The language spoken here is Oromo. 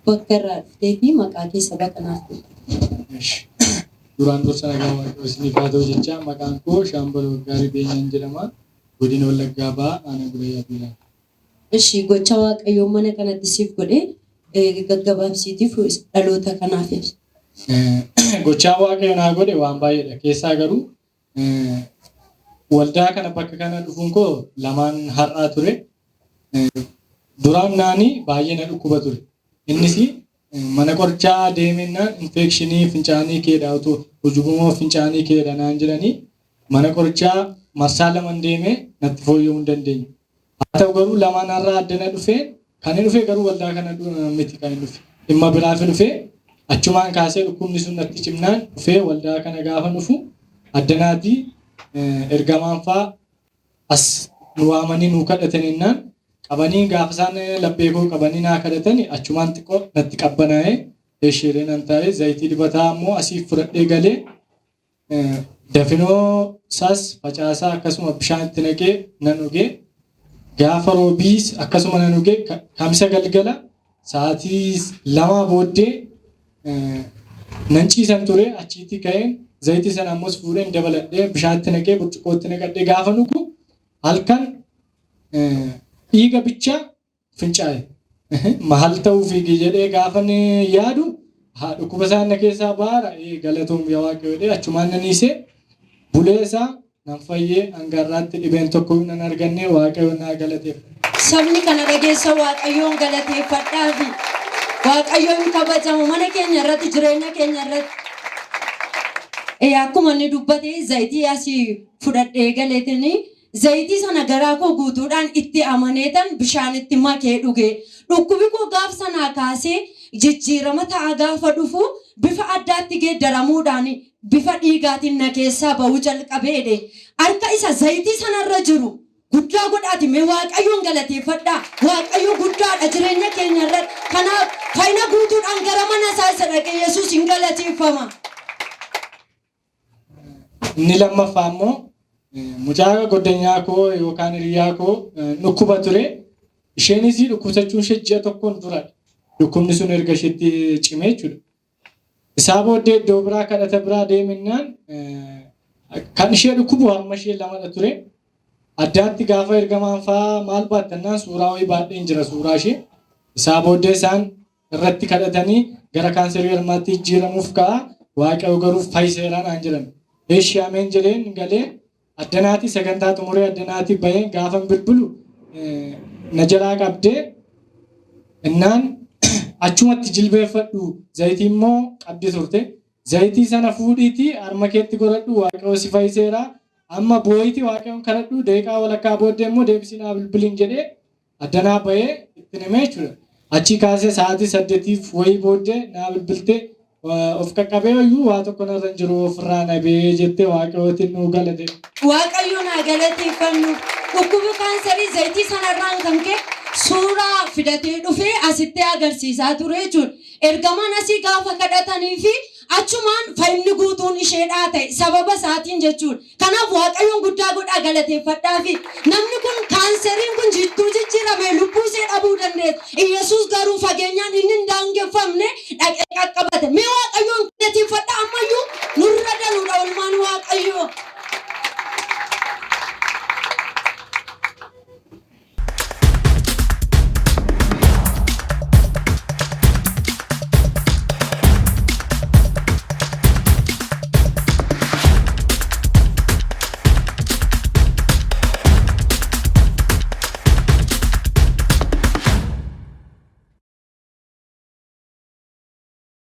Bakka irraa dhuftee fi maqaa kee saba kanaaf dubbadhu. Duraan dursa nagaa Waaqayyoo isiniif haa ta'u jecha, maqaan koo Shaambal Waggaarii Beenyaan jedhama. Godina Wallaggaa Bahaa, Aanaa Gudayyaa Tuulaa. Ishi, gocha Waaqayyoo mana kanatti siif godhe gaggabaabsiitiif dhaloota kanaaf ibsi. Gochaa Waaqayyo naa godhe waan baay'eedha. Keessaa garuu waldaa kana, bakka kana dhufuun koo lamaan har'aa ture. Duraan naani baay'ee na dhukkuba ture. Innis mana qorichaa deemennaan infekshinii fincaanii keedha, utuu ujummoo fincaanii keedha naan jedhanii, mana qorichaa marsaa laman deemee natti fooyya'uu hin dandeenye. Haa ta'u garuu lamaan har'aa addana dhufee, kan inni dhufe garuu waldaa kana miti kan inni dhufe. Dhimma biraaf dhufee, achumaan kaasee dhukkubni sun natti cimnaan dhufee, waldaa kana gaafa dhufu addanaatii ergamaan faa as nu waamanii nu kadhataninnaan, qabanii gaafa isaan laphee koo qabanii naa kadhatani, achumaan xiqqoo natti qabbanaa'ee isheeree nan taa'ee, zayitii dibataa ammoo asii fudhadhee galee, dafinoo isaas facaasaa akkasuma bishaan itti naqee nan dhugee, gaafa roobiis akkasuma nan dhugee, Kamisa galgala sa'aatii 2 booddee nan ciisan ture. Achiitti ka'een zayitii sana ammas fuudheen dabaladhee bishaan itti naqee burcuqqootti naqadhee gaafa dhugu, halkan dhiiga bicha fincaa'e. Maal ta'uufi jedhee gaafa yaadu, haa dhukkuba isaan na keessaa baara, galatoom yaa Waaqayyo jedhee achumaan nan hiisee bulee isaa nan fayyee. Hanga har'aatti dhibeen tokko nan arganne. Waaqayyo naa galateef. Sabni kana dhageessa, Waaqayyoon galateeffadhaafi. Waaqayyoon kabajamu mana keenya irratti, jireenya keenya irratti. Akkuma inni dubbate, zayitii asii fudhadhee galeetini, zayitii sana garaa koo guutuudhaan itti amaneetan bishaanitti makee dhuge. Dhukkubi koo gaaf sanaa kaasee jijjiirama ta'a gaafa dhufu, bifa addaatti geeddaramuudhaan bifa dhiigaatiin na keessaa ba'uu jalqabeedhe. Harka isa zayitii sanarra jiru guddaa godhaati mee Waaqayyoon galateeffadhaa. Waaqayyo guddaadha jireenya keenya irratti. Kanaaf fayyina guutuudhaan gara mana isaa isa dhaqee Yesuus hin galateeffama. Inni lammaffaa immoo mucaa goddanyaa koo yookaan hiriyaa koo dhukkuba ture. Isheenis dhukkubsachuun ishee ji'a tokkoon duradha. Dhukkubni sun erga isheetti cimee jechuudha. Isaa booddee iddoo biraa kadhata biraa deemennaan, kan ishee dhukkubu harma ishee lamadha ture. Addaatti gaafa ergamaan fa'aa maal baattannaan, suuraa wayii baadheen jira, suuraa ishee. Isaa booddee isaan irratti kadhatanii gara kaanserii harmaatti jijjiiramuuf ka'a. Waaqayyo garuu fayyiseera naan jedhan. Eeshi, ameen jedheen galee, addanaati sagantaa xumuree addanaati baheen gaafa bilbilu na jalaa qabdee innaan, achumatti jilbeeffadhu, zayitii immoo qabdi turte. Zayitii sana fuudhiitii harma keetti godhadhu, Waaqayyo si fayyiseera. Amma boo'itii Waaqayyoon kadhadhu, daqiiqaa walakkaa booddee immoo deebisii naa bilbiliin jedhee addanaa bahee itti himee jechuudha. Achii kaasee sa'aatii 8f wayii booddee naa bilbiltee, of qaqqabee iyyuu waa tokko narra hin jiru, ofirraa nabee jettee, Waaqayyootiin nuu galate. Waaqayyo naa galateeffannu. Dhukkubi kaansarii zayitii sanarraan kan ka'e suuraa fidatee dhufee asitti agarsiisaa ture jechuudha. Ergamaan asii gaafa kadhatanii fi achumaan fayyinni guutuun isheedhaa ta'e sababa isaatiin jechuudha. Kanaaf Waaqayyoon guddaa godhaa galateeffadhaa fi namni kun kaanseriin kun jittuu jijjiirame lubbuu ishee dhabuu dandeessa. Iyyasuus garuu fageenyaan inni hin daangeffamne.